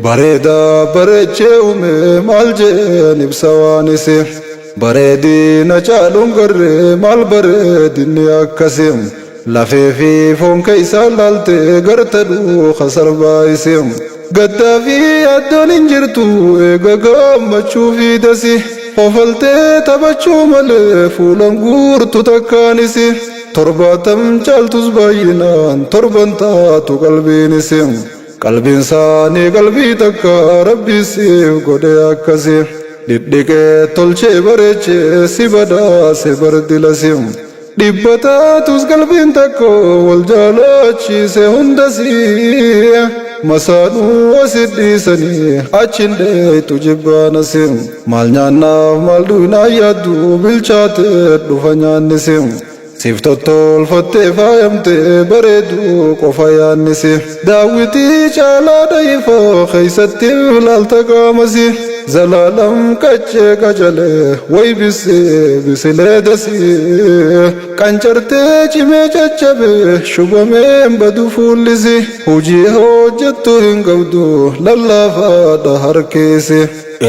Bareedaa bareechee uume maal jeen ibsa waan isi. Bareedina caaluun garree maal bareedinni akkasi. Lafee fi foon keeysaa laaltee garta dhuuka sarbaa isi. Gaddaa fi yaaddoon hin jirtu eega gammachuu fi dasi. Kofaltee taphachuu malee fuulan guurtu takkaanis. Torbaatam caaltus baay'inaan torban taatu qalbiinis. Qalbiin isaanii qalbii takka Rabbi siif godhe akkasi. Dhidhiqee tolchee bareechee si badhaase bardilasi. Dhibba taatus qalbiin takka wal jaalachiise hundasi. Masaanuu asit dhiisanii achin dheeytu jibbaanasi. Maal nyaannaaf maal dhuynaa yaaddu bilchaatee dhufa nyaannisi. Siif tottolfattee faayamtee bareedu qofa yaannisi. Daawwitii caalaa dayifoo keeysatti ilaalta qaamasi. Zalaalam qaccee qacalee way bisee bisilee dasii. Qancartee cimee caccabe shubameen badu fuullisi. Hojii hojjettu hin qabdu lallaafaadha harkeesi.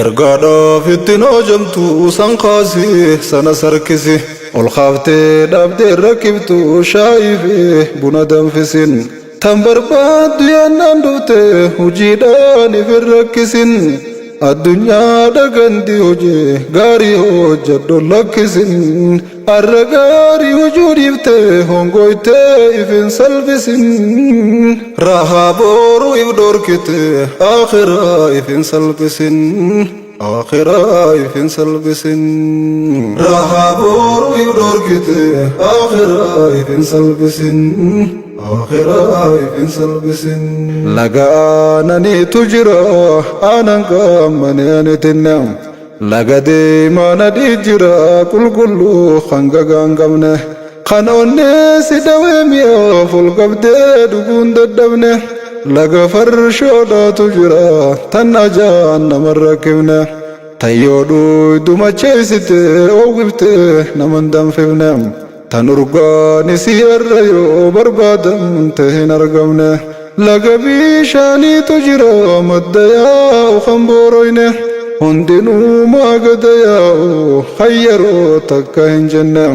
Ergaadhaaf ittiin hojjamtu san kaasi sana sarkisi. Ol kaaftee dhaabdee rakkiftu shaayii fi buna danfisin. Tan barbaaddu yaannaan dhufte hojiidhaan if hin rakkisin. Addunyaa dhagandi hojii gaarii hojjedhu lakkisin. Arra gaarii hojuu dhiifte hongoytee if hin salphisin. Rahaa boru if dhorkite akhiraa if hin salphisin. Akhiraa if hin salphisin. Rahaa boru if dhorkite akhiraa if hin salphisin. Akhiraa if hin salphisin. Laga aananiitu jira aanan qaammanii ani tinne. Laga deemaa nadhii jira qulqulluu kan gagaa hin qabne. Kan onnee si dhawee mi'aaf ol qabdee dhuguun dadhabne. Laga farshoodhaatu jira tan ajaan nama rakkifne. Tayyoo dhuydu macheessite oowwifte nama hin danfifne. Tan urgaan isii irra yoo barbaadamte hin argamne. Laga bishaaniitu jira madda yaa'u kan booroyne. Hundinuu maagada yaa'u hayyaroo takka hin jenne.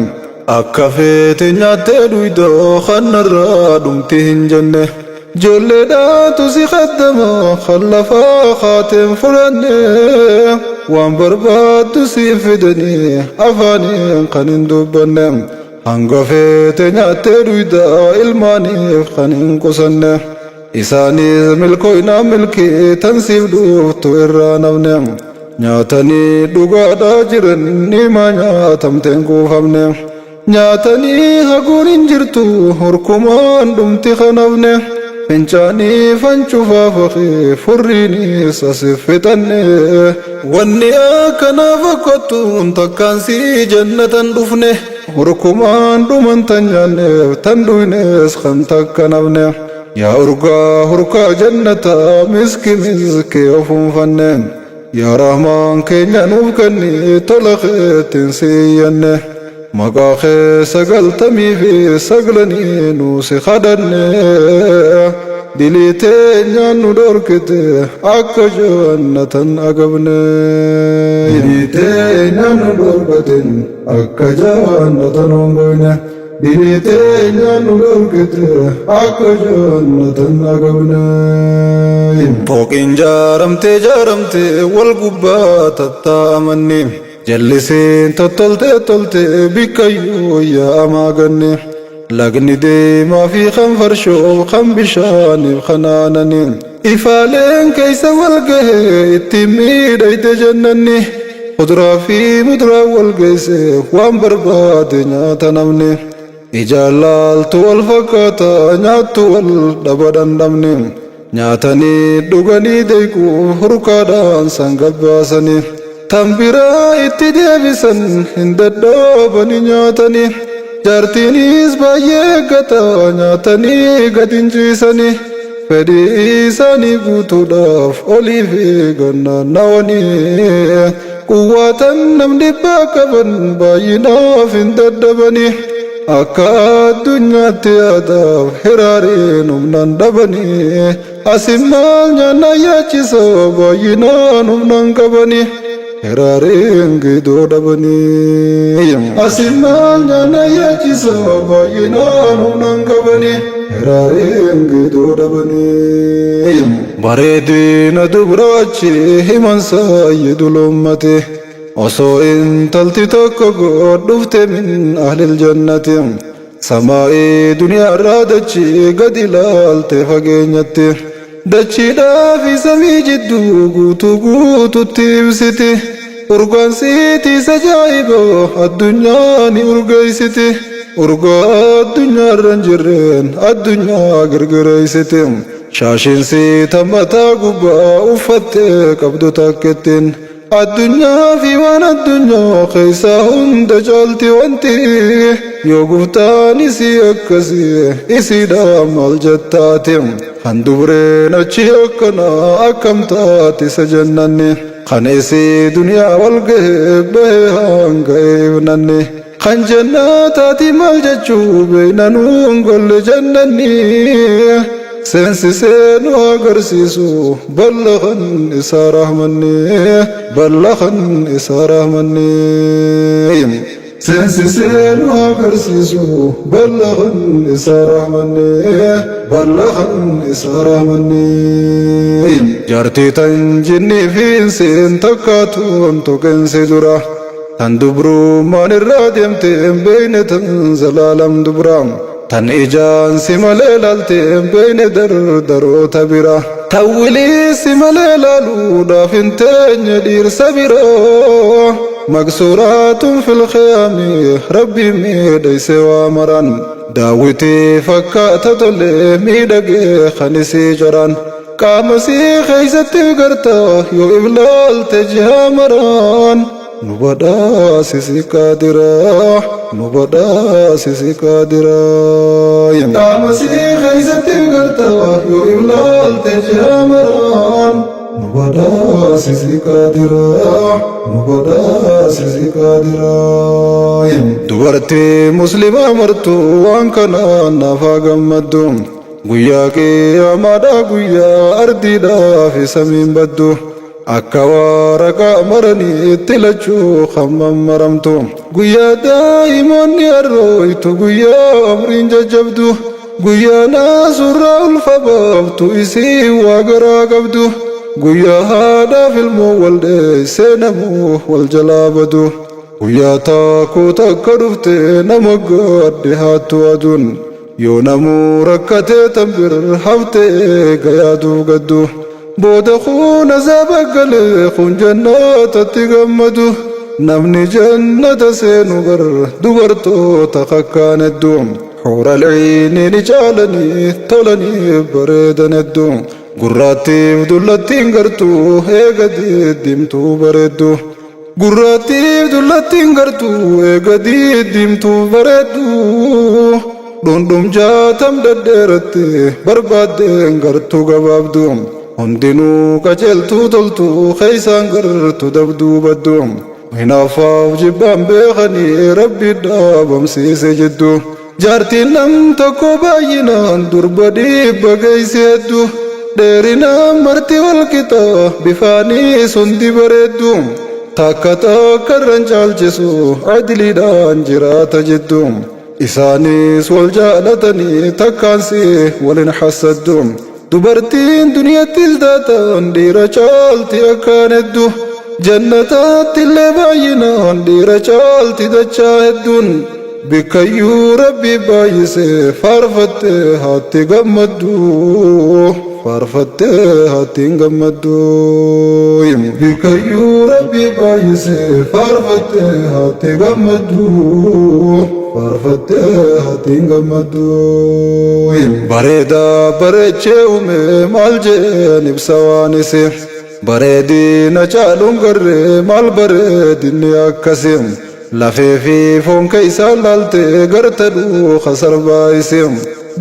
Akka feete nyaattee dhuydoo kanarraa dhumti hin jenne. Ijoolleedhaatu si kaddama kan lafaa kaateen fudhanne. Waan barbaaddu siif fidanii afaaniin kan hin dubbanne. Hanga feete nyaattee dhuydaa ilmaaniif kan hin qusanne. Isaanis milkooynaa milkii tan siif dhuftu irraa namne. Nyaatanii dhugaadhaa jiran nimaa nyaatamteen kuufamne. Nyaatanii haguun hin jirtu horkumaan dhumti kanafne. Fincaanii fancuufaa faqee furriinis asif fixanne. Wanni akkanaa fakkattuun takkaan si jannatan dhufne. Horkumaan dhuman tan nyaanneef tan dhuynees kan takka nafne. Yaa urgaa hurkaa jannataa miski miski ofuunfanne. Yaa Rahmaan keenya nuuf kenni tola keetiin si iyyanne. Maqaa kee sagaltamii fi saglanii nu si kadhanne. Dilii teenyaan nu dhorkite akka jannatan agabne. Dilii teenyaan nu dhorkate akka jannatan hongoyne. Dilii teenyaan nu dhorkite akka jannatan agabne. Fooqiin jaaramtee jaaramtee wal gubbaa tattaa'amanni. Jalliseen tottoltee toltee bikkayyuu yaa'amaa ganne. Lagni deemaa fi kan farshoof kan bishaaniif kan aananii. Ifaaleen keessa wal gahee ittiin miidhagde jannanni. Kuduraa fi muduraa wal geesse waan barbaade nyaata namni. Ijaan laaltu wal fakkaata nyaattu wal dhaba dhandhamni. Nyaatanii dhuganii deequuf hurkaadhaan san gabbaasanii. Tan biraa itti deebisan hin dadhabanii nyaatanii. Jaartiinis baay'ee eeggata nyaatanii gad hin ciisanii. Fedhii isaanii guutuudhaaf olii fi gannaannawanii. Quwwaatan nam dhibbaa qaban baay'inaaf hin dadhabanii. Akka addunyaatti yaadaaf hiraariin humnaan dhabanii. Asin maal nyaanna yaachisa baay'inaan humnaan qabani. Hiraareen gidoo dhabanii. Asin maal nyaanna yaachisa baay'inaan humnaan qabani. Hiraareen gidoo dhabanii. Bareedina dubraachi himan sayyidul ummati. Osoo intalti tokko godhufte min ahlil jannati. Samaa'ii duniyaarraa dachii gad ilaalte fageenyatti. Dachiidhaa fi samii jidduu guutuu guututti ibsiti. Urgaan siitiis ajaa'iba addunyaa ni urgeessiti. Urgaa addunyaarra hin jirreen addunyaa girgireessiti. Shaashiin sii tan mataa gubbaa uffattee qabdu takkittiin. Addunyaa fi waan addunyaa keessaa hunda caalti wanti yoo guftaan isii akkasii isiidha maal jettaati. Kan dubreen achi akkanaa akkam taati isa jennanni. Kan isii duniyaa wal gahee bahee hanga eebnanni. Kan jannataati maal jechuu beeyna nuun golle jannanni. Seensisee nu agarsiisu ballakan isaa rahmanni. Ballakan isaa rahmanni. Seensisee nu agarsiisu ballakan isaa rahmanni. Ballakan isaa rahmanni. Jaartii tan jinnii fi insiin takkaatuun tuqinsi dura. Tan dubrummaan irraa deemte hin beekne tan zalaalam dubra. Tan ijaan si malee laalte hin beekne dardaroota bira. Tan wilii si malee laaluudhaaf hin teenye dhiirsa bira. Maqsuuraatun fil khiyaami rabbi miidhayse waa maran. Daawwitii fakkaata tolee miidhagee kan isii coraan. Qaama sii keessatti garta yoo iblaalte jihaa maraan. Nu badhaasisi qaadiraa nu badhaasisi qaadiraa. Qaama sii keessatti garta yoo iblaalte jihaa maraan. Nu badhaasisi qaadiraa nu badhaasisi qaadiraa. Dubartii muslimaa martuu waan kanaan naafaa gammaddu. Guyyaa qiyaamaadhaa guyyaa ardiidhaa fi samiin baddu. Akka waraqaa maranii itti lachuu hammam maramtu. Guyyaa daa'imoonni arrooytu guyyaa umriin jajjabdu. Guyyaa naasurraa ulfa baaftu isii waa garaa qabdu. Guyyaa haadhaaf ilmoo wal dheessee namuu wal jalaa badu. Guyyaa taakuu takka dhufte nama gadde haattu aduun. Yoo namuu rakkatee tan bir haftee gayaaduuf gaddu. Booda kun azaaba galee kun jannatatti gammadu. Namni jannata seenu gar dubartoota kakkaan hedduu. Xuura alciinii ni caalanii tolanii bareedan hedduu. Gurraattiif dullattiin gartuu eega diddiimtuu bareeddu. Gurraattiif dullattiin gartuu eega diddiimtuu bareeddu. Dhundhum jaatam dhedheeratti barbaaddeen gartuu gabaabdu. Hundinuu qajeeltuu toltuu keeysaan gartuu dabduu baddu. Hinaaffaaf jibbaan beekanii rabbi dhaabamsiise jiddu. Jaartiin nam tokko baay'inaan durba dhibba geessi hedduu. Dheerinaan marti wal qixa bifaaniis hundi bareeddu. Takka takka irran caalchisu adiliidhaan jiraata jiddu. Isaanis wal jaalatanii takkaansi walin hassaddu. Dubartiin duniyattis taatan dhiira caalti akkaan hedduu. Jannataatti illee baay'inaan dhiira caalti dachaa hedduun. Bikkayyuu rabbi baay'ise faarfattee haatti gammaddu. Faarfattee haatti hin gammaddu. Bikkayyuu rabbi baay'ise faarfattee haatti gammaddu. Faarfattee haatti hin gammaddu. Bareedaa bareechee uume maal jeen ibsa waan isee. Bareedina caaluun garree maal bareedinni akkasii. Lafee fi foon keessaa laaltee garta dhuuka sarbaa isee.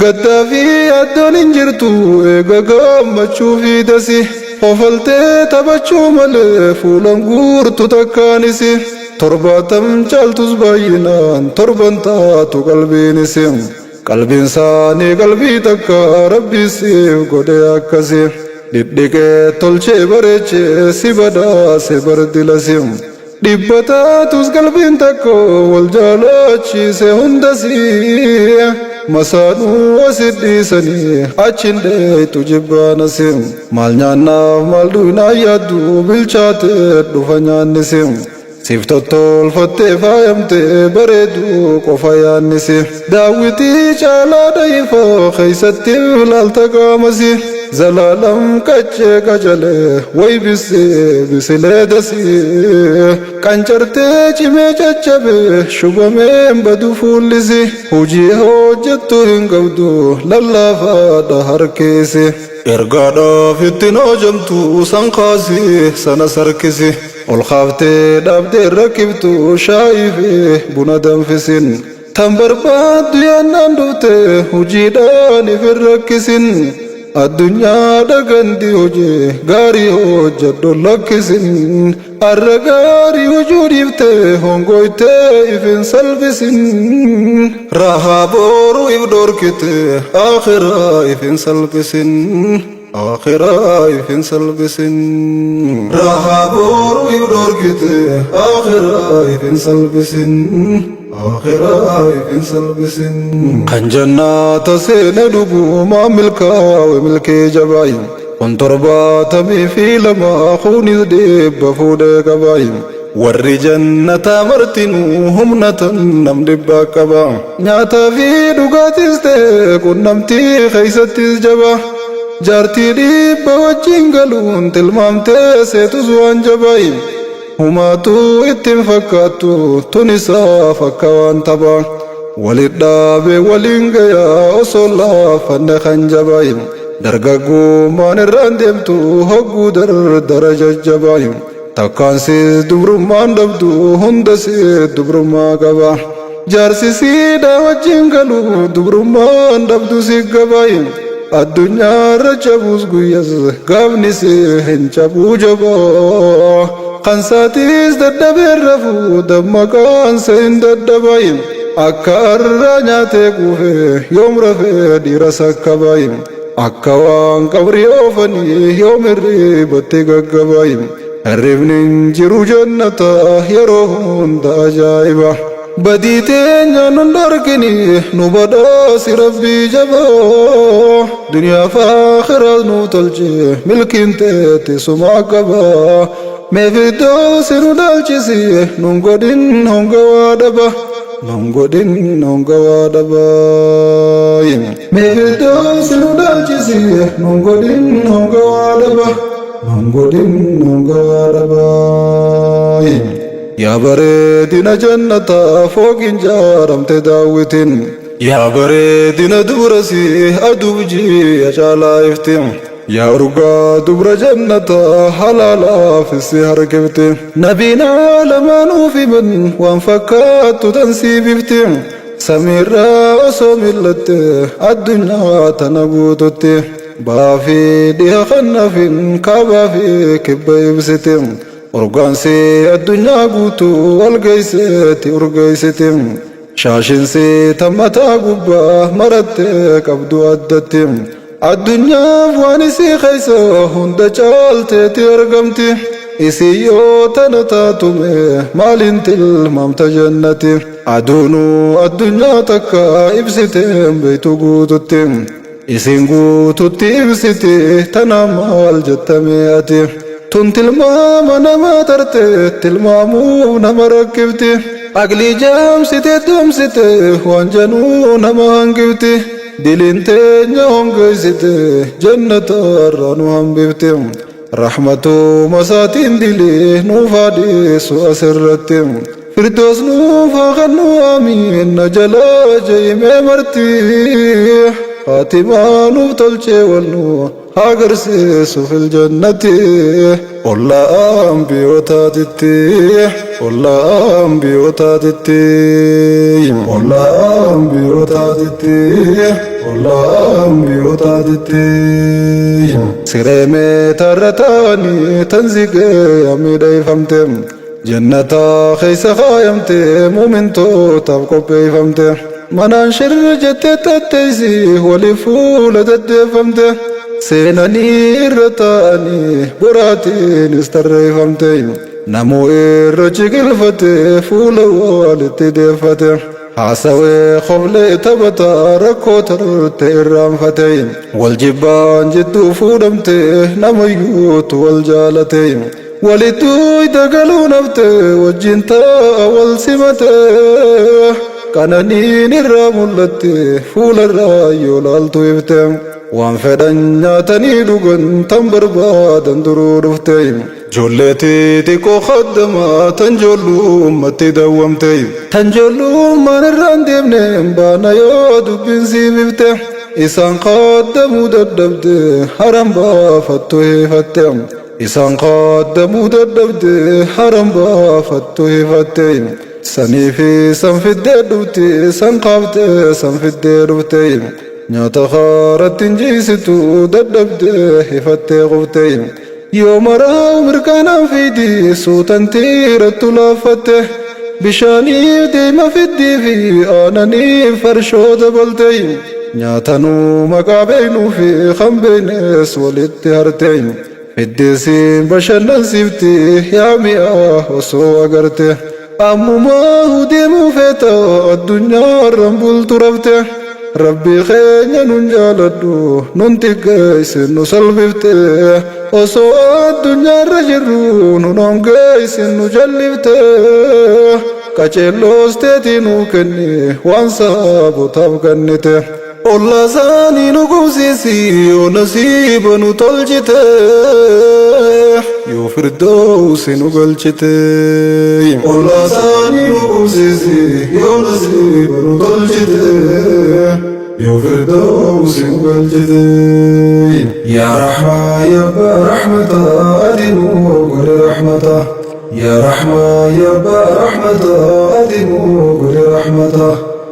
Gaddaa fi addoon hin jirtu eega gammachuu fi dasi. Hofaltee taphachuu malee fuulan guurtu takkaanis. Torbaatam caaltus baay'inaan torban taatu qalbiinis. Qalbiin isaanii qalbii takka Rabbi siif godhe akkasi. Dhidhiqee tolchee bareechee si badhaase bardilasi. Dhibba taatus qalbiin takko wal jaalachiise hundasi. Masaanuu asit dhiisanii achin dheeytu jibbaanasi. Maal nyaannaaf maal dhuynaa yaaddu bilchaatee dhufa nyaannisi. Siif tottolfattee faayamtee bareedu qofa yaannisi. Daawwitii caalaa dayifoo keeysatti ilaalta qaamasi. Zalaalam qaccee qacalee way bisee bisilee dasii. Qancartee cimee caccabe shubameen badu fuullisi. Hojii hojjettu hin qabdu lallaafaadha harkeessi. Ergaadhaaf ittiin hojjamtu san kaasi sana sarkisi. Ol kaaftee dhaabdee rakkiftu shaayii fi buna danfisin. Tan barbaaddu yaannaan dhufte hojiidhaan if hin rakkisin. Addunyaa dhagandi hojii gaarii hojjedhu lakkisin. Arra gaarii hojuu dhiifte hongoytee if hin salphisin. Rahaa boru if dhorkite akhiraa if hin salphisin. Akhiraa if hin salphisin. Rahaa boru if dhorkite akhiraa if hin salphisin. Akhiraa if hin salphisin. Kan jannata seene dhugumaa milkaawe milkee jabaayi. Kun 72 kunis 100 fuudhee qabaayi. Warri jannataa martinuu humna tan nam dhibbaa qaba. Nyaataa fi dhugaatis ta'e qunnamtii keeysattis jaba. Jaartii 100 wajjin galuun tilmaamtee seetus waan jabaayi. Humaatu ittiin fakkaattu tun isaaf akka waan tapha. Walit dhaabee waliin gayaa osoo laafanne kan jabaayi. Dargaggummaan irraan deemtu hogguu dardara jajjabaayi. Takkaansis dubrummaan dhabdu hundasii dubrummaa qaba. Jaarsi siidha wajjin galu dubrummaan dhabdu si gabaayi. Addunyaarra cabuus guyyas gaafni si hin cabuu jabaa. Kan saatis dadhabee rafuu dammaqaan se hin dadhabaayi. Akka arraa nyaatee quufee yoom rafee dhiira sakkabaayi. Akka waan qabrii oofanii yoom hirribatti gaggabaayi. Hirribni hin jiru jannata yeroo hunda ajaa'iba. Badii teenya nun dhorkini nu badhaasi rabbii jabaa. Duniyaa fi akhiraas nu tolche milkiin teetti sumaa qaba. Mee firdoosi nu dhaalchisi nun godhin hongawaa dhaba. Nun godhin hongawaa dhaba. Mee firdoosi nu dhaalchisi nun godhin hongawaa dhaba. Nun godhin hongawaa dhaba. Yaa bareedina jannataa fooqiin jaaramte daawwitin. Yaa bareedina dubrasi aduuf ji'a caalaa ifti. Yaa urgaa dubra jannataa halaalaaf si harkifti. Nabiin aalamaanuu himan waan fakkaattu tan siif ifti. Samiirraa osoo mil'atte addunyaa tana guututti. Baafii dhiha kannafin kaabaa fi kibba ibsiti. Urgaansi addunyaa guutuu wal geesseeti urgeessiti. Shaashinsi tammataa gubbaa marattee qabdu addatti. Addunyaaf waan isii keessa hunda caalteeti argamti. Isii yoo tana taatume maaliin tilmaamta jannati. Aduunuu addunyaa takka ibsiteen beektu guututti. Isin guututti ibsiti tana maal jettamee ati. Tun tilmaama nama tarte tilmaamuuf nama rakkifti. Aqlii jaamsite doomsite waan januu nama hangifti. Diliin teenya hongeessite jannata irraa nu hambifti. Rahmatuu masaatiin dilii nuuf haadhiisu asirratti. Firdoos nuuf haa kennu amiin na jalaa je'imee marti. Faatimaa nuuf tolchee wal nu haa agarsiisu fil jannati. Ollaa ambiyootaatitti. Ollaa ambiyootaatitti. Ollaa ambiyootaatitti. Ollaa ambiyootaatitti. Siree meetarra taa'anii tan zigee miidhagfamte. Jannata keessa kaayamte muumintootaaf qopheeffamte. Manaan shirri jettee tatteessi waliif fuula deddeeffamte. Seenanii irra taa'anii boraatiinis tarreeffamte. Namuu irra ciqilfate fuula walitti deeffate. Haasawee koflee taphataa rakkoo tarte irraanfate. Wal jibbaan jidduu fuudhamte namayyuutu wal jaalate. Walittuu dagaluu nafte wajjin taa'a wal simate. Qananiin irraa mul'atte fuularraa yoo laaltu ifte. Waan fedhan nyaatanii dhugan tan barbaadan duruu dhufte. Ijoollee xixiqqoo khaddamaa tan ijoollummaatti dawwamte. Tan ijoollummaan irraan deemne baana yoo dubbiin siif ifte. Isaan khaddamuu dadhabde haram baafattu hifatte. Isaan khaddamuu dadhabde haram baafattu hifatte. Sanii fi san fiddee dhufte san kaaftee san fiddee dhufte. Nyaata haaratti hin jiisitu dadhabde hifattee qufte. Yoo maraa mirkaanaan fiidi suutan tiirattu laaffatte. Bishaaniif deema fiddii fi aananiif farshoo dabalte. Nyaatanuu maqaa beeknuu fi kan beeknes walitti harte. Fiddeesiin bashannansiifti yaa mi'a osoo agarte. Ammumaa deemuu feeta addunyaarraan bultu rafte. Rabbi keenya nun jaaladhu nun xiqqeesse nu salphifte. Osoo addunyaarra jirru nun hongeesse nu jallifte. Qaceelloos teetii nuu kenni waan saabotaaf kennite. Ollaa isaanii nu qubsiisi yoo nasiiba nu tolchite. Yoo firdoosi nu galchite. Ollaa isaanii nu qubsiisi yoo nasiiba nu tolchite. Yoo firdoosi nu galchite. Yaa Rahmaa yaa Abbaa Rahmataa ati nuu godhi rahmata. Yaa Rahmaa yaa Abbaa Rahmataa ati nuu godhi rahmata.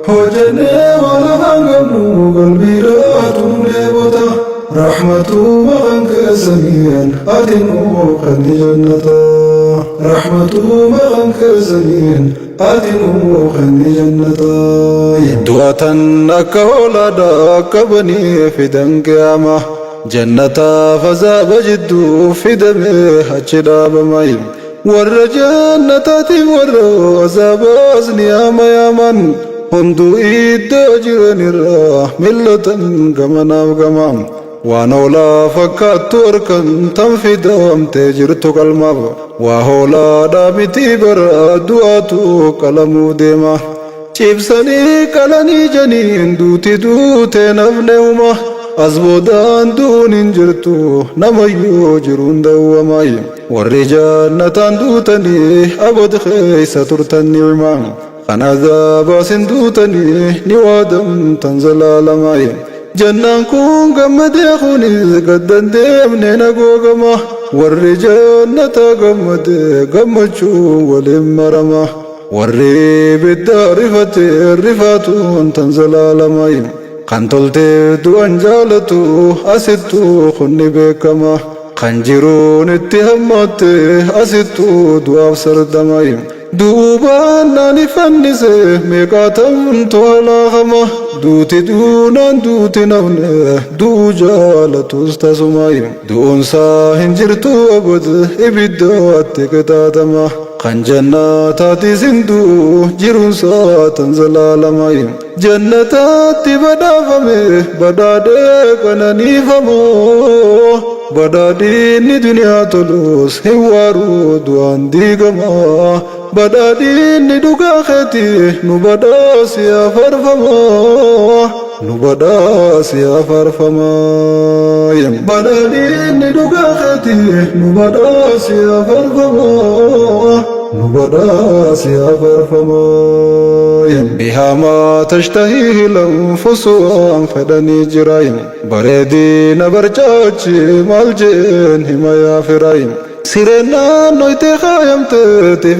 Hojjennee waan afaan qabnu qalbiidhaatu nu dheebota. Rahmatuma kan keessaniin ati nuu kenni jannata. Rahmatuma kan keessaniin ati nuu kenni jannata. Du'atan akka hoolaadhaa qabanii fidan qiyaama. Jannataaf azaaba jidduu fidamee achi dhaabama. Warra jannataatiif warra azaabaas ni yaama yaaman. Hunduu iddoo jiranirraa millatan gamanaaf gama. Waan hoolaa fakkaattu harkan tan fidamtee jirtu qalmaaf. Waa hoolaadhaa miti bara du'aatu qalamuuf deema. Cibsanii qalanii janiin duuti duutee nafne uma. As boodaan du'uun hin jirtu namayyuu jiruun dawwamaayi. Warri jannataan duutanii abad keessa turtan ni'ima. Kan azaabaas hin duutanii ni waadamtan zalaalamaayi. Jannaan kun gammadee kunis gaddan deemne nagoogama. Warri jannata gammadee gammachuu waliin marama. Warri ibidda rifate rifaatuun tan zalaalamaayi. Kan toltee du'an jaalatu asittuu kun ni beekama. Kan jiruun itti hammaatte asittuu du'aaf sardamayi. Duubaan naan fannise meeqaatamtu halaakama. Duuti duunaan duuti nafne du'u jaalatus tasumayi. Du'uunsaa hin jirtu abad ibiddaatti qixaaxama. Kan jannataatis hin du'u jiruunsaa tan zalaalamayi. Jannataatti badhaafame badhaadhee qananiifamoo. Badhaadhinni duniyaa tolus hin waaru du'aan diigama. Badhaadhinni dhugaa keeti nu badhaasi yaa farfamaa. Nu badhaasi yaa farfamaa. Badhaadhinni dhugaa keeti nu badhaasi yaa farfamaa. Nu badhaasi yaa farfamaa. Bihaa maa tashtahii lanfusu waan fedhanii jiraayim. Bareedina barcaachi maal jeen hima yaa firaayim. Sireen naannoo itti kaayamte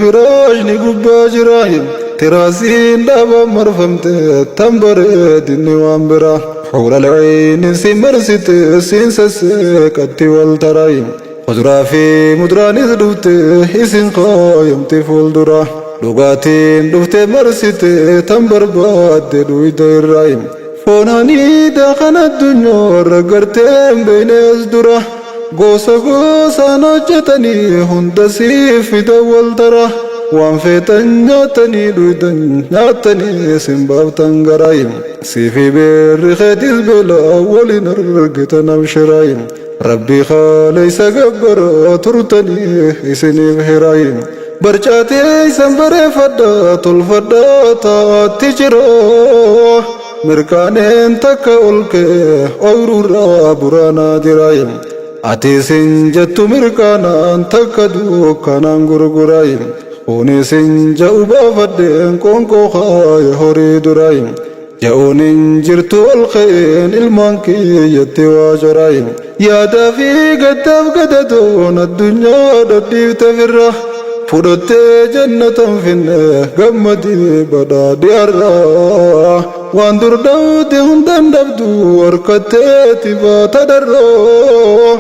firaashni gubbaa jiraayim. Tiraasiin dhaabaan marfamte tan bareedinni waan biraa. Xuura lciinin si marsite siin sasseeqatti wal taraayim. Kuduraa fi muduraanis dhufte isin kaayamte fuuldura. Dhugaatiin dhuftee marsite tan barbaadde dhuyda irraa. Foon haniida kan addunyaa irra gartee hin beekne as dura. Gosa gosaan hojjetanii hunda siif fidan wal tara. Waan feetan nyaatanii dhuydan nyaatanii sin baaftan garaa. Siifi beerri keetis beelaa waliin argitan abshiraa. Rabbi kaleessa gabbara turtanii isiniif hiraa. Barcaatee isan bareeffadha tolfadha taa'aatti jira. Mirkaaneen takka ol ka'e ooyiruurraa buraanaa jira. Ati isin jettu mirkaanaan takka dukkanaan gurguraa. Kunis hin ja'u baafadheen qoonqoo kaaya horii duraa. Ja'uun hin jirtu ol ka'een ilmaan kiyyatti waa joraa. Yaadaa fi gaddaaf gadadoon addunyaa dhadhiifte firra. Fudhattee jannatan finne gammadii badhaadhi har'aa. Waan dur dhabde hundaan dhabdu harkatteeti baata dharraa.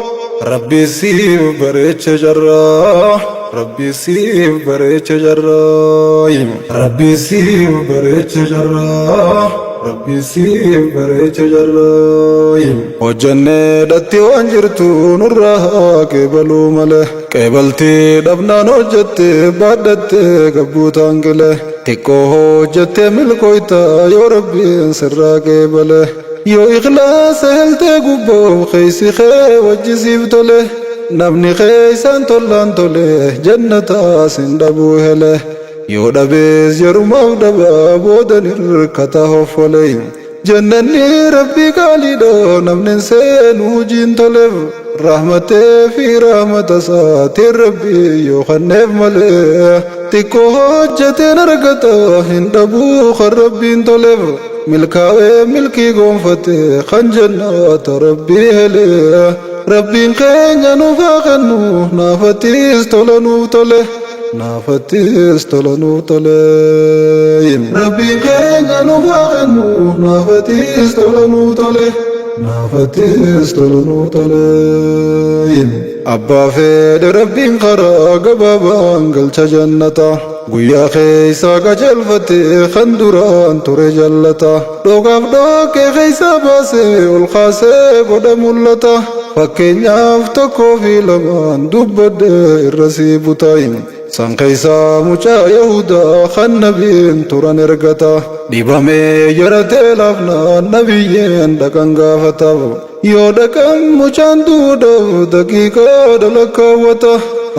Rabbi siif bareeche carraa. Rabbi siif bareeche carraa. Rabbi siif bareeche carraa. Rabbi siif bareeche carraa. Hojjannee dhatti waan jirtu nurraa haa qeebaluu malee. Qeebaltii dhabnaan hojjette baadhatte gabbuutaan qilee. Xiqqoo hojjettee milkooyta yoo rabbiin sirraa qeebale. Yoo ikhlaasa heltee gubboof keeysi kee wajji siif tole. Namni keeysaan tollaan tole jannataas hin dhabuu hele. Yoo dhabees yerumaaf dhabaa boodan hirkata hoffole. Jannanni rabbii qaaliidha namni hin seenu hojiin toleef. Rahmatee fi rahmata isaatiin rabbii yoo kenneef malee. Xiqqoo hojjeteen argata hin dhabuu kan rabbiin toleef. Milkaa'ee milkii gonfate kan jannata rabbii hele. Rabbiin keenya nuuf haa kennu naafattis tola nuuf tole. Naafattis tola nuuf tole. Rabbiin keenya nuuf haa kennu naafattis tola nuuf tole. Naafattis tola nuuf tole. Abbaa fedhe rabbiin karaa gabaabaan galcha jannata. Guyyaa keessa qajeelfatte kan duraan ture jallata. Dhokaaf dhokkee keessa baasee ol kaasee godha mul'ata. Fakkeenyaaf tokkoo fi lamaan dubbadde irra sii butaayin. San keessaa mucaa Yahudaa kan nabiin turan ergata. Dhibamee yaratee laafnaan nabiyyeen dhaqan gaafataaf. Yoo dhaqan mucaan duudhaaf daqiiqaa dhalakkaawwata.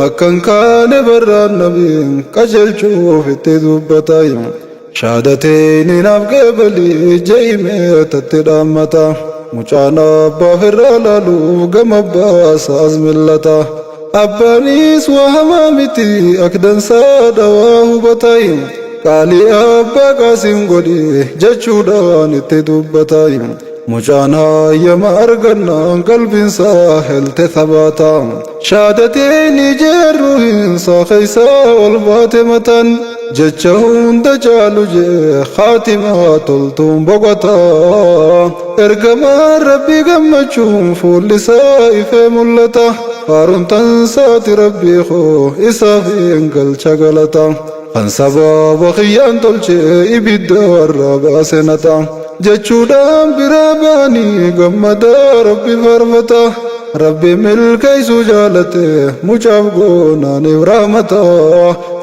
Akkan kaane barraan nabiin qajeelchuuf itti dubbata. Shaadateen naaf qeebalii je'imee tatti dhaammata. Mucaan abbaaf irraa laaluuf gama abbaasaas millata. Abbaanis waa hamaa miti akdansaa dhawaa hubata. Qaalii abbaa qaasim godhi jechuudhaan itti dubbata. Mucaan hayyama argannaan qalbiinsaa helte thabaata. Shaadateen ijeerru hinsaa keessaa ol baate mataan. Jecha hunda caalu jee haatimaa toltuun boqota. Ergamaan rabbii gammachuun fuulli isaa ifee mul'ata. Faaruun tansaati rabbii koo isaaf hin galcha galata. Kan sababa kiyyaan tolchee ibidda warra baase nata. Jechuudhaan biraa baanii gammadaa rabbi faarfata. Rabbi milkeessuu jaalate mucaaf goonaaniif rahmata.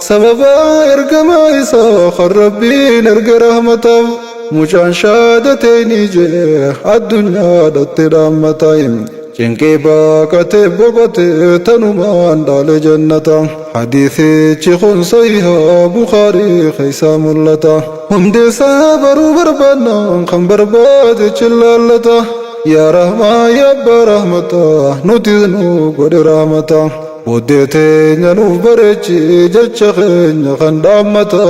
Sababa ergamaa isaa kan rabbiin erge rahmataaf. Mucaan shaadateen ijee addunyaadhatti dhaammata. Cinqii baaqatee boqotee tanumaan dhaale jannata. Hadiisichi kun sahiha Bukaarii keessaa mul'ata. Hundi isaa baruu barbaannaan kan barbaade chillaallata. Yaa Rahmaa yaa Abbaa Rahmata nuti nu godhe rahmata. Booddee teenya nuuf bareechi jecha keenya kan dhaammata.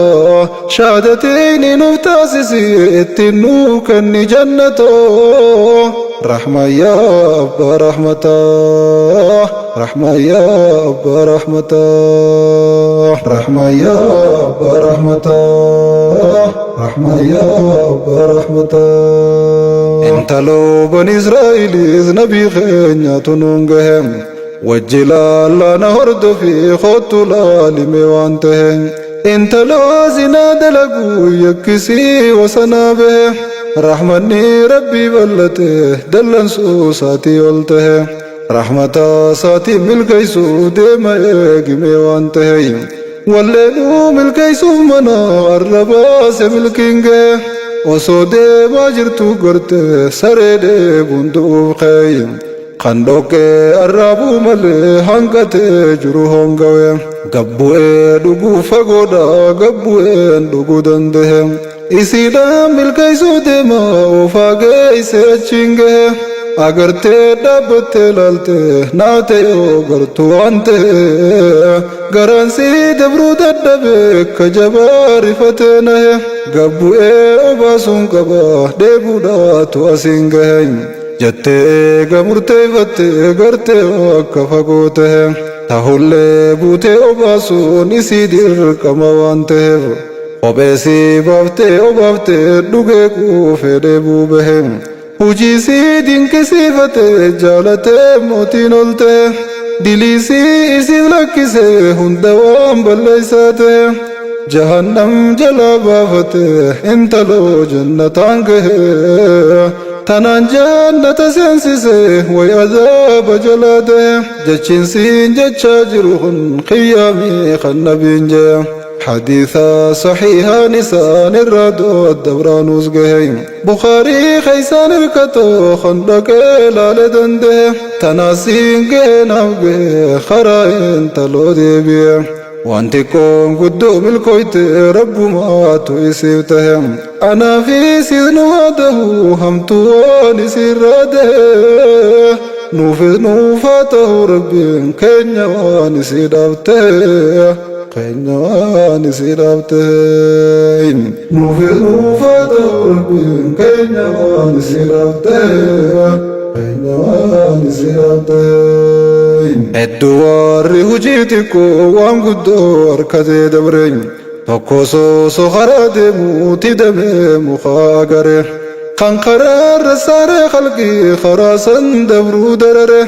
Shaadateen nuuf taasisi ittiin nuuf kenni jannata. Rahmaa yaa Abbaa Rahmata. Rahmaa yaa Abbaa Rahmata. Rahmaa yaa Abbaa Rahmata. Rahmaa yaa Abbaa Rahmata. Intaloo bani Israa'eliis nabii keenyatu nuun gahe. Wajji laallana hordofii kottu laalimee waan tahe. Intaloo zinaa dalaguu yakkisii wasanaa bahe. Rahmanni Rabbii bal'ate dallansuu isaatii ol tahe. Rahmata isaatiin milkeessuu deema eegimee waan tahe. Walleenuu milkeessuuf mana arra baase milkiin gahe. Osoo deemaa jirtuu garte saree dheebuun du'uuf ka'e. Kan dhoqqee arraabuu malee hanqatee jiru hongawe. Gabbu'ee dhuguu fagoodha gabbu'een dhuguu danda'e. Isiidhaan milkeessuu deema oofaa geesse achiin gahe. Agartee dhaabbattee laalte naate yoo gartuu waan ta'e. Garaan sii dabruu dadhabe akka jabaa rifatee nahe. Gabbu'ee obaasuun qaba dheebuudhaatu asiin gahe. Jettee eega murteeffattee gartee akka fagoo tahe. Tahullee buutee obaasuun isii dirqama waan ta'eef. Kophee sii baaftee obaaftee dhugee quufee dheebuu bahe. Hujii sii dinqisiifate jaalatee mootiin ol ta'e. Dilii sii isiif lakkise hunda waan balleessaa ta'e. Jahannam jalaa baafate intaloo jannataan gahe. Tanaan jannata seensise way azaaba jalaa ta'e. Jechiin siin jechaa jiru kun qiyyaamii kan nabiin jee. Hadiisa sahiihaan isaan irraa dabraanuus gahe. Bukaarii keeysaan hirkatoo kan dhaqee laale danda'e. Tanaasiin gahe naaf gahe karaa intaloo deebi'e. Waan xiqqoon guddoo milkooyte rabbumaatu isiif tahe. Anaa fi siif nu haa tahu hamtuu waan isiirraa tahe. Nuufis nuuf haa tahu rabbiin keenya waan isiidhaaf tahe. Keenya waan isiidhaaf tahe. Nuufis nuuf haa tahu rabbiin keenya waan isiidhaaf tahe. Keenya waan isiidhaaf tahe. Hedduu warri hojii xiqqoo waan guddoo harkatee dabre. Tokko soosoo karaa deemuuti damee muka agare. Kan karaarra saaree qalqii karaa san dabruu darare.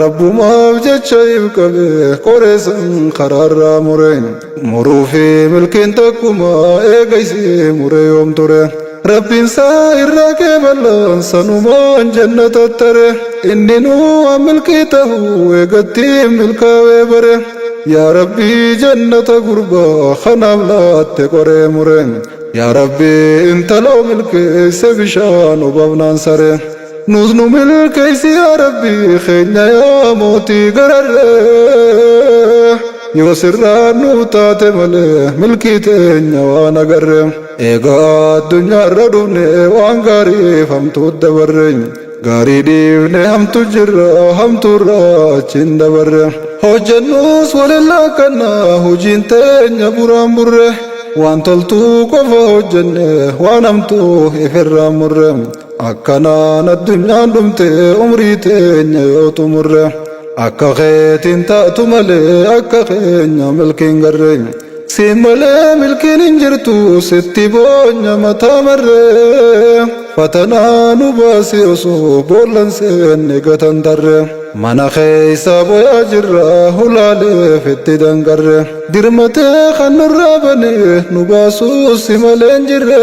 Rabbumaaf jecha if qabe qoree san karaarraa mure. Muruu fi milkiin takkuma eegaysii mure yoom ture. Rabbiin saa irraa keeballaan sanumaan jannata tare. Inni nuu waan milkii tahuu eegattiin milkaa'ee bare. Yaa Rabbii jannata gurbaa kanaaf laatte qoree mure. Yaa Rabbii intaloo milkeesse bishaan obaafnaan sare. Nus nu milkeessi yaa Rabbii keenya yaa mootii gararree. Yoo sirraa nu taate malee milkii teenya waan agarre. Egaa addunyaarra dhufne waan gaariif hamtuu dabarre. Gaarii dhiifne hamtu jirra hamtuurra achiin dabarre. Hojjennus walillaa kanna hojiin teenya buraan burre. Waan toltuu qofa hojjenne waan hamtuu ifirraa murre. Akkanaan addunyaan dhumte umrii teenya yoo xumurre. Akka keetiin taatu malee akka keenya milkiin garre. Siin malee milkiin hin jirtu sitti boonya mataa marree. Fatanaa nu baasi osoo boollan seenne gatan tarre. Mana keessa boyaa jirra hulaaleef itti dangarre. Dirmatee kan nurraa bane nu baasuus si malee hin jirre.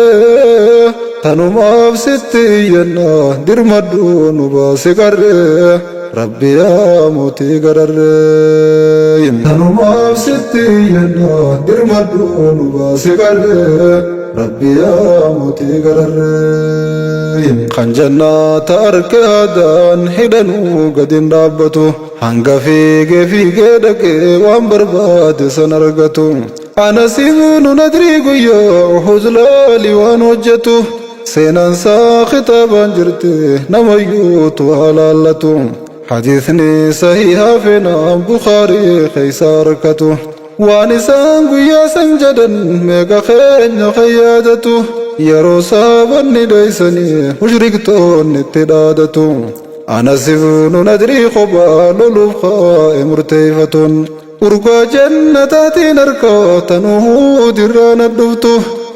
Tanumaaf sitti iyyanna dirmadhu nu baasi qarre. Rabbi yaa mootii gararree. Tanumaaf sitti iyyanna dirmadhu nu baasi qarre. Rabbi yaa mootii gararree. Kan jannata arke aadaan hidhanuu gadi hin dhaabbatu. Hanga fiigee fiigee dhaqee waan barbaade san argatu. Anas ibnu Nadrii guyyaa Uhud laali waan hojjetu. Seenaan isaa kitaabaan jirti namayyuutu haa laallatu. Hadiisni sahiihaa feenaan Bukaarii keessa argatu. Waan isaan guyyaa san jedhan meeqa keenya kan yaadatu. Yeroo saabanni dheeysanii mushriktoonni itti dhaadatu. Anas ibnu Nadrii kophaa loluuf kaa'e murteeffatuun. Urgaa jannataatiin harka tanuu dirraan dhuftu.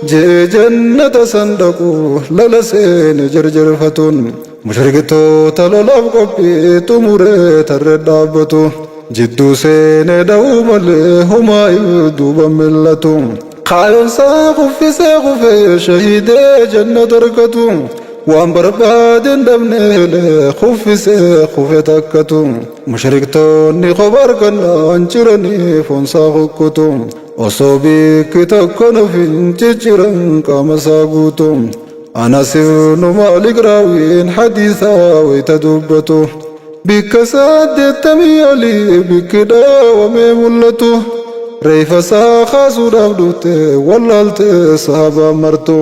Jee jannata san dhaqu lala seene jarjarfatuun. Mushriktoota lolaaf qophii xumuree tarree dhaabbatu. Jidduu seenee dha'uu malee homaa duuba mil'atu. Kaayoonsaa kuffisee kufee shahiidee jannata argatu. Waan barbaade hin dhabneelee kuffisee kufe takkatu. Mushriktoonni kopha argannaan ciranii foonsaa kukkutu. Osoo bikki tokko nuuf hin cicciran qaama isaa guutu. Anas ibnu Maalik raawiin hadiisaa wayita dubbatu. Bikka 80 olii bikki dhaawamee mul'atu. Reeffa isaa kaasuudhaaf dhufte wallaalte sahabaan martu.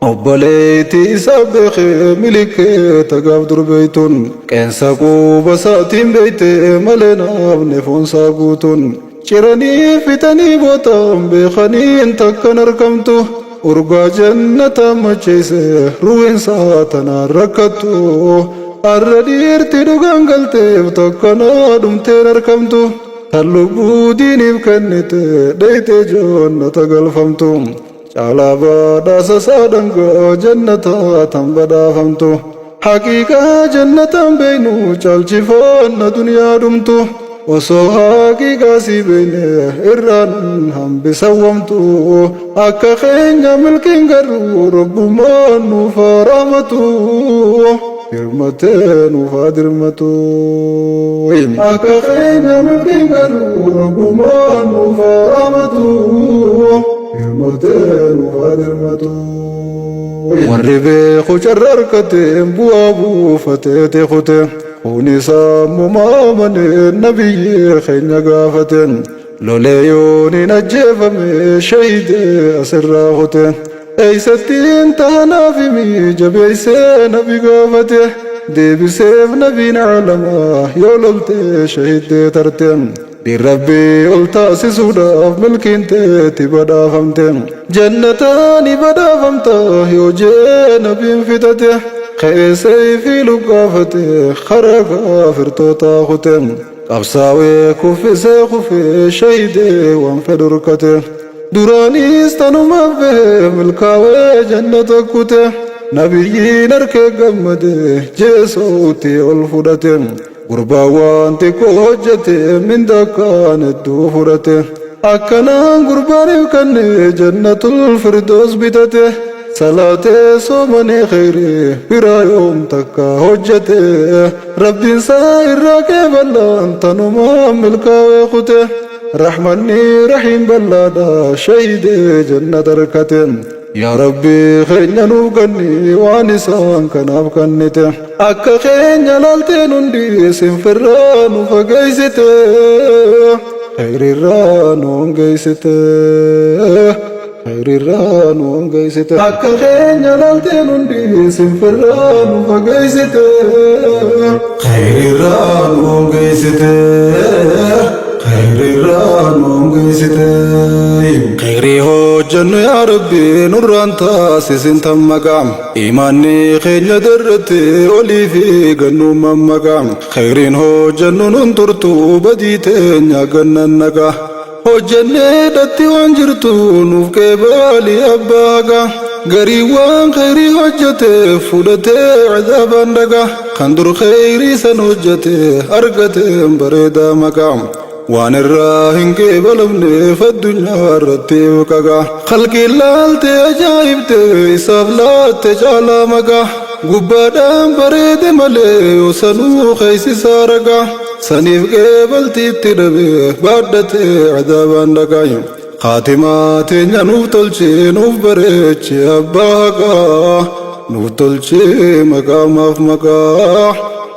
Obboleettii isaa beekee milikee tagaaf durbeeytuun. Qeensa quba isaatiin beeyte malee naafne foonsaa guutuun. Ciranii fixanii bootaan beekaniin takkan argamtu. Urgaa jannataa macheesse ruwiinsaa tanaan rakkattu. Arra dhiirti dhugaan galteef takkanaa dhumteen argamtu. Tan lubbuu diiniif kennite dheeytee jannata galfamtu. Caalaa badhaasa isaa dhangaa jannataa tan badhaafamtu. Haqiiqaa jannataan beeynu caalchifanna duniyaa dhumtu. Osoo haqiiqaa si beeyne irraan hambisawwamtu. Akka keenya milkiin garuu rabbummaan nuuf haa rahmatu. Dirmatee nuuf haa dirmatu. Akka keenya milkiin garuu rabbummaan nuuf haa rahmatu. Dirmatee nuuf haa dirmatu. Warri beeku carra harkateen bu'aa buufatee teekute. Kun isaa amanee nabiyyi keenya gaafateen. Lolee yoon hin ajjeefame shahidee asirraa kute. Eeysattiin taanaaf himi jabeessee nabi gaafate. Deebiseef nabiin alamaa yoo loltee shahidee tarte. Rabbii ol taasisuudhaaf milkiin teetti badhaafamte. Jannataani badhaafamta yoo jee nabiin fixate. Ka'eessee fi luggaafate karaa kaafirtootaa kute. Qabsaawee kuffisee kufee shahidee waan fedhu hirkate. Duraanis tanumaaf bahee milkaawee jannata kute. Nabiyyiin harkee gammade jeesootti ol fudhate. Gurbaan waan xiqqoo hojjete minda akkaan hedduu fudhate. Akkanaan gurbaaniif kenne jannatul firdoos bitate. Salaatee soomanii kheyrii biraa yoom takka hojjete. Rabbiin isaa irraa qeeballaan tanumaan milkaawee kute. Rahmanni rahiim ballaadha shahidee jannata harkate. Yaa Rabbi keenya nuuf kenni waan isaan kanaaf kennite. Akka keenya laalteen hundi sinfirraa nu fageessite. Kheyrirraa nu hongeessite. Kheyrirraa nu hongeessite. Akka keenya laalteen hundi sinfirraa nu fageessite. Kheyrirraa nu hongeessite. Kheyrirraa nu hongeessite. Kheyrii hojjennu yaa Rabbi nurraan taasisin tan maqaa. Imaanni keenya darratti olii fi gannuu mammaqaa. Kheyriin hojjennu nun turtu badii teenya gannan naqa. Hojjennee dhatti waan jirtu nuuf qeebali abbaa haqa. Garii waan kheyrii hojjete fudhatee cadaabaan dhaqa. Kan dur kheyrii san hojjete argateen bareedaa maqaa. Waan irraa hin qeebalamneef addunyaa irratti qaqa. Khalqiin laalte ajaa'ibte isaaf laatte caalaa maqaa. Gubbaadhaan bareede malee yoo sanuu keessisaa raqa. Saniif qeebaltiitti dhabe baadhatee cadaabaan dhaqaa. Khaatimaa teenya nuuf tolchee nuuf bareeche abbaa haqaa. Nuuf tolchee maqaamaaf maqaa.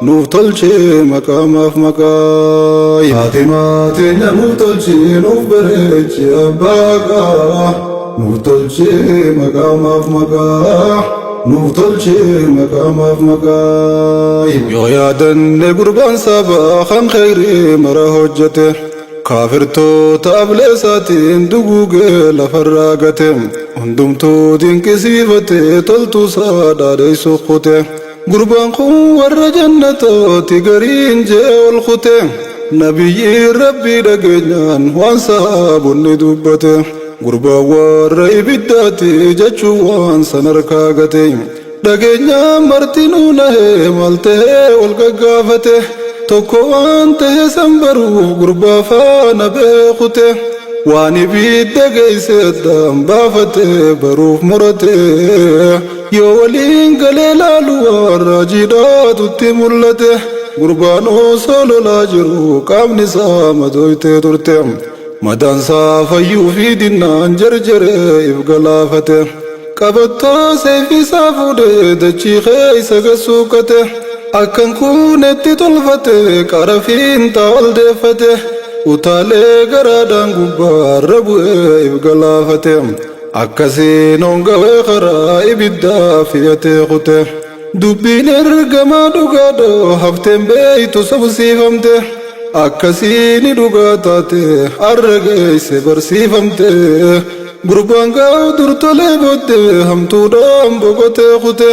Nuuf tolchee maqaamaaf maqaa. Khaatimaa teenya nuuf tolchee nuuf bareeche abbaa haqaa. Nuuf tolchee maqaamaaf maqaa. Nuuf tolchee maqaamaaf maqaa. Yoo yaadanne gurbaan sabaa kan kheyrii mara hojjete. Kaafirtoota ableesaatiin duguugee lafarraa gate. Hundumtuu dinqisiifate toltuusaa dhaadheessu kute. Gurbaan kun warra jannataati gariin jee ol kute. Nabiyyiin rabbii dhageenyaan waan sahaabonni dubbate. Gurbaan warra ibiddaati jechuun waan san harkaa gate. Dhageenyaan martinuu nahee maal tahee wal gaggaafate. Tokko waan tahe san baruuf gurbaa faana beekute. Waan ibidda geesse addaan baafate baruuf murate. Yoo waliin galee laalu waan raajiidhaatutti mul'ate. Gurbaan osoo lolaa jiru qaamni isaa madooytee turte. Madaan isaa fayyuu fi dinnaan jarjaree if galaafate. Qabattoo seeyfii isaa fuudhee dachii keeysa gad suuqqate. Akka hin kuunetti tolfate qara fiinxaa ol deeffate. Utaalee garaadhaan gubbaarra bu'ee if galaafate. Akkasiin hongawee karaa ibiddaa fi'atee kute. Dubbiin ergamaa dhugaadha hafteen beeytu sobsiifamte. Akkasiini dhugaa taate arra geeyse barsiifamte. Gurbaan gaaf dur tolee booddee hamtuudhaan boqotee kute.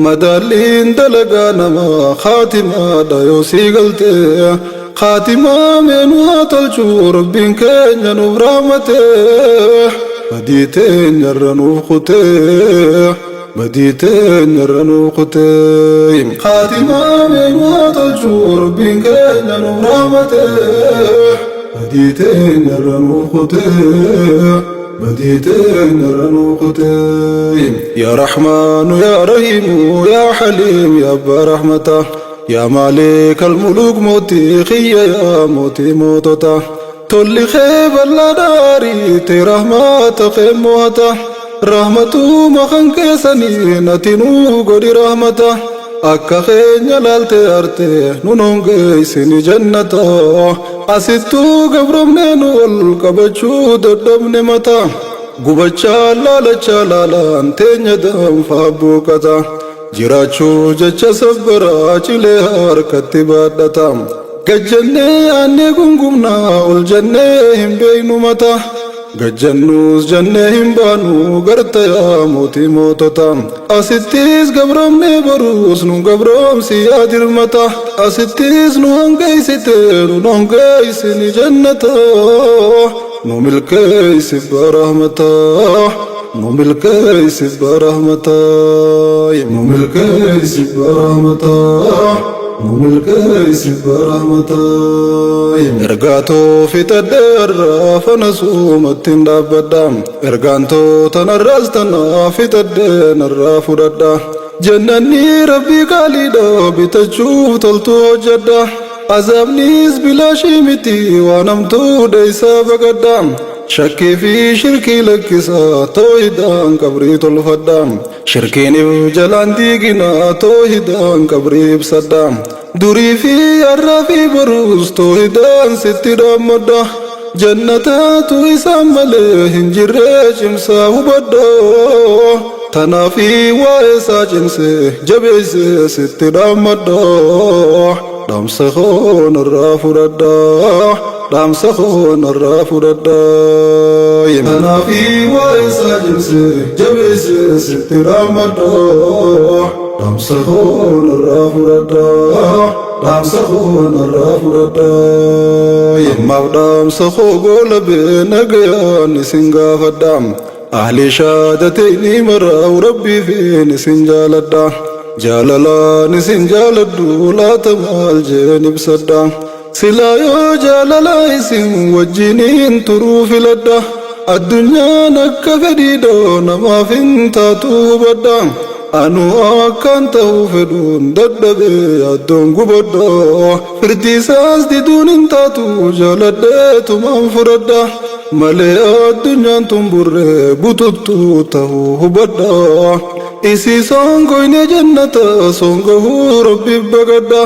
Madaalliin dalagaa namaa khaatimaadha yoo sii galte. Khaatimaa mee nu haa tolchu Rabbiin keenya nuuf rahmate. Badii teenyarra nuuf kute. Badii teenyarra nuuf kute. Khaatimaa mee nu haa tolchu Rabbiin keenya nuuf rahmate. Badii teenyarra nuuf kute. Badii teenyarra nuuf kute. Yaa Rahmaanu yaa Rahiimu yaa Haliim yaa Abbaa Rahmata. Yaa Maalikal Muluuk mootii kiyya yaa mootii mootota. Tolli kee bal'aadha ariitee rahmata kee mo'ata. Rahmatuma kan keessaniin ati nuu godhi rahmata. Akka keenya laaltee arte nun hongeessini jannata. Asittuu gabromnee nu ol qabachuu dadhabne mata. Gubachaa laalachaa laalaan teenya danfaa buuqata. Jiraachuu jecha sabbaraa cilee harkatti baadhata. Gad jennee yaannee gungumna ol jennee hin beeynu mata. Gad jennuus jennee hin baanu garta yaa mootii mootota. Asittis gabroomnee boruus nu gabroomsi yaa dirmata. Asittis nu hongeessite nun hongeessini jannata. Nu milkeessi barahmata. Nu milkeessi barahmata. Nu milkeessi barahmata. Nu milkeessi barahmata. Ergaa too fixadhee har'a fana suumattiin dhaabbadha. Ergaan too tanarraas tana fixadhee narraa fudhadha. Jannanni rabbii qaaliidha bitachuuf toltuu hojjedha. Azaabnis bilaashii miti waan hamtuu dheeysaa baqadha. Shakkii fi shirkii lakkisa toohidaan qabrii tolfadha. Shirkiin if jalaan diigina toohidaan qabrii ibsadha. Durii fi har'aa fi boruus toohidaan sitti dhaammadha. Jannataatu isaan malee hin jirree cimsaa hubadha. Tanaafi waa'ee isaa cimsee jabeessee sitti dhaammadha. Dhaamsa koo narraa fudhadha. Dhaamsa koo narraa fudhadha. Tanaafi waa'ee isaa cimsee jabeessee sitti dhaammadha. Dhaamsa koo narraa fudhadha. Dhaamsa koo narraa fudhadha. Ammaaf dhaamsa koo goolabee nagayaan isin gaafadha. Ahli shaadateyni maraa'u rabbiifin isin jaaladha. Jaalalaan isin jaaladhu laata maal jeen ibsadha. Silaa yoo jaalala isin wajjiniin turuu filadha. Addunyaan akka fedhiidha namaaf hin taatu hubadha. Anuu akkaan ta'uu fedhuun dadhabee yaaddoon gubadha. Firdii isaas diduun hin taatu jaaladheetumaan fudhadha. Malee addunyaan tun burree bututtuu ta'uu hubadha. Isii songoyne jannata songahuu rabbiif baqadha.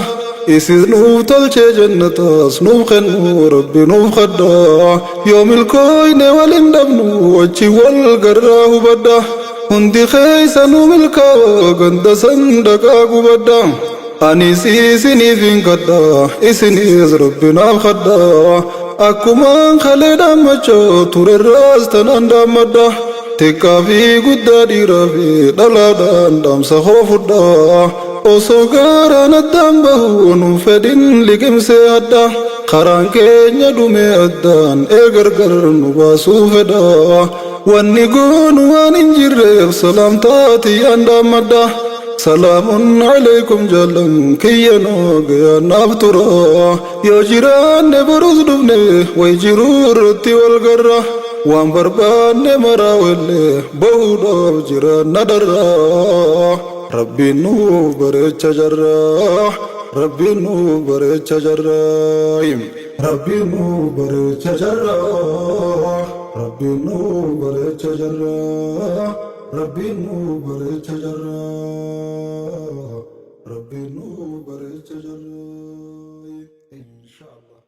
Isiis nuuf tolchee jannatas nuuf kennuu rabbi nuuf kadha. Yoo milkooyne wal hin dhabnu achi wal garraa hubadha. Hundi keeysanuu milkaawa ganda san dhaqaa gubadha. Anis isiniifin kadha isinis rabbi naaf kadha. Akkumaan kalee dhaammachaa turerraas tanaan dhaammadha. Xiqqaa fi guddaa dhiiraa fi dhalaadhaan dhaamsa koo fudha. Osoo gaaraan addaan bahu nun fedhin liqimsee hadha. Karaan keenya dhumee addaan ee gargar nu baasuu fedha. Wanni goonu waan hin jirreef salaamtaa tiyyaan dhaammadha. Salaamun alaykum jaallan kiyya nagaya naaf tura. Yoo jiraanne borus dhufne way jiruu irratti wal garra. Waan barbaanne maraa wellee bahuudhaaf jiraanna dharra. Rabbiin nuuf bareecha jarra. Rabbiin nuuf bareecha jarra. Rabbiin nuuf bareecha jarra. Rabbiin nuuf bareecha jarra. Rabbiin nuuf bareecha jarra. Rabbiin nuuf bareecha jarra. Inshallah.